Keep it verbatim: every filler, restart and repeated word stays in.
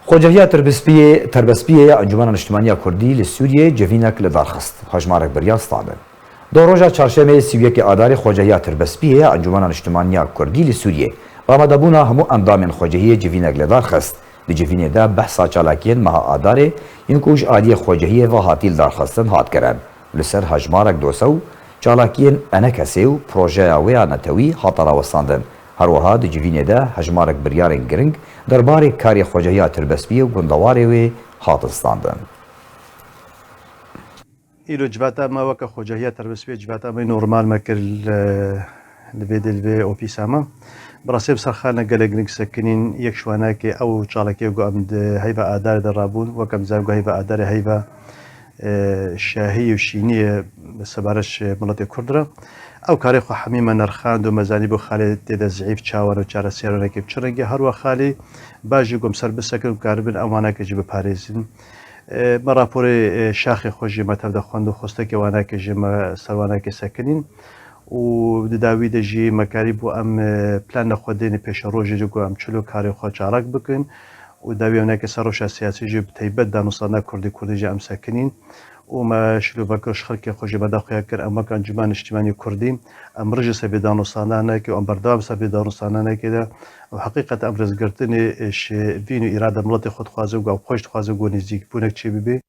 Xwecehiya Tirbispiyê, Terbespiyê ya Encûmena Niştimaniya Kurdî li Sûriyê civînek li dar xist. Hejmarek biryar standin. Di roja çarşemê sî û yekê Adarê xwecehiya Tirbespiyê ya Encûmena Niştimaniya Kurdî li Sûriyê, ramadebûna hemû endamên xwecehiyê civînek li dar xist. Di civînê de behsa çalakiyên meha Adarê yên ku ji aliyê xwecehiyê ve hatî li dar xistin hat kirin. Li ser hejmarek dose û çalakiyên ENKSê û projeya wê ya netewî hate rawestandin. Her wiha di civînê de hejmarek biryarên giring derbarê karê xwecehiya Tirbespiyê û gundewarê wê hatin standin. Îro civata me weke xwecehiya Tirbespiyê civata me normal me kir li, li vê dê li vê ofîsa me. Bi rastî bi ser xalina gelek giring sekinîn, yek ji wanakê ew çalakiyê ku em di heyva Adarê de rabûn, weke em dizanin ku heyva Adarê heyva e, şahî û şînî ye sebareş miletê Kurd re. Ew karê xwe hemî me nerxand û me zanî bû xalê tê de zîîf çawan û çareseriya wanakê bi çi rengî. Her wext xalî baş jî ku em ser bisekin û karibin ew wanakê jî biparêzin. E, me raporê, e, şaxê xwe jî me tev de xwend û xwestekê wanakê jî me ser wanakê sekinîn. Û di dawî de jî me karî bû em, e, plana xwe dênê pêşerojê jî ku em çilo karê xwe çalak bikin. û dawî ewneke ser rewşa siyasî jî bi teybet danûstandina kurdî kurdî jî em sekinîn û me şilovekir ji xelkê xwe jî me da xuya kir, em weke Encûmena Niştimanî Kurdî em rijî ser vê danûstandanekê û em berdewam ser vê danûstandanekê de û heqîqeten em rêzgirtinê ji vîn û îrada miletê xwe dixwazin ku ew xweş dixwazin ku nêzîkbûnek çêbibe.